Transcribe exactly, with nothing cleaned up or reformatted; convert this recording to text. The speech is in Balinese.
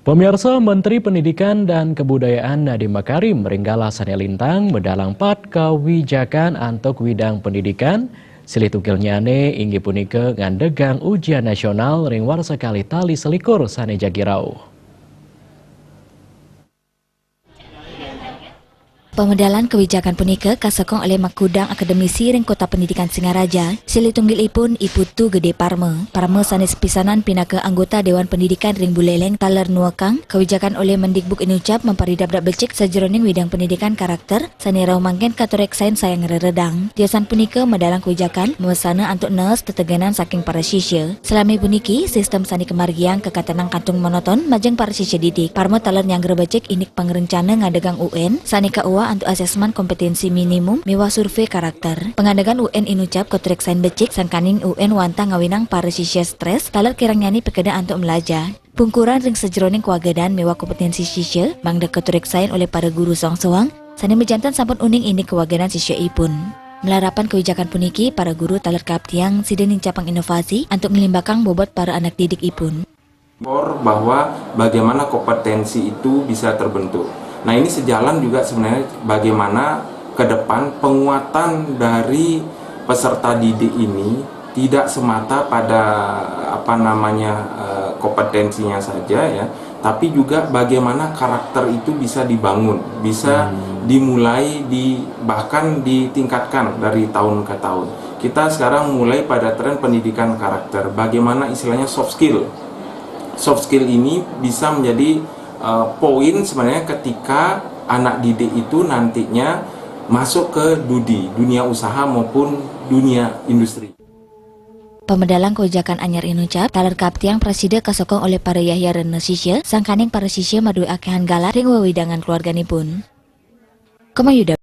Pemirsa, Menteri Pendidikan dan Kebudayaan Nadiem Makarim ring galah sane lintang medalang pat kawijakan antuk widang pendidikan, silih tungkilnyane inggih punika ngandegang ujian nasional ring warsa kalih tali selikur sane jagi rauh. Pemedalan kewijakan punika kasokong olih makudang akademisi ring Kota Pendidikan Singaraja, silih tunggilipun I Putu Gede Parma. Parma sane sepisanan pinaka anggota Dewan Pendidikan ring Buleleng taler nuekang, kewijakan olih Mendikbud inucap maparidabdab becik sajeroning widang pendidikan karakter sane rauh mangkin katureksain sayang reredang. Tiosan punika medalang kewijakan mawasana antuk nees tetegenan saking para sisya. Salami puniki, sistem sane kamargiang kakatenang kantun monoton majeng para sisya didik. Parma taler nyanggra becik indik pangrencana ngadegang U N sane kaoah antuk asesmen kompetensi minimum miwah survei karakter. Pangadegan U N inucap katureksain becik sangkaning U N wantah ngawinang para sisya stres taler kirangnyane pikeda antuk mlajar. Pungkuran ring sajeroning kawagedan miwah kompetensi sisya mangda katureksain olih para guru soang-soang sane majanten sampun uning indik kawagedan sisyaipun. Malarapan kawijakan puniki, para guru taler kaaptiang sida nincapang inovasi antuk nglimbakang bobot para anak didikipun. Ekspor bahwa bagaimana kompetensi itu bisa terbentuk. Nah, ini sejalan juga sebenarnya bagaimana ke depan penguatan dari peserta didik ini tidak semata pada apa namanya eh, kompetensinya saja ya, tapi juga bagaimana karakter itu bisa dibangun, bisa dimulai di bahkan ditingkatkan dari tahun ke tahun. Kita sekarang mulai pada tren pendidikan karakter, bagaimana istilahnya soft skill. Soft skill ini bisa menjadi eh, poin sebenarnya ketika anak didik itu nantinya masuk ke dudi, dunia usaha maupun dunia industri. Pamedalan kawijakan anyar inucap taler kaaptiang prasida kasokong olih para yahya rena sisya, sangkaning para sisya madue akehan galah ring wewidangan keluarganipun. Kema Yuda.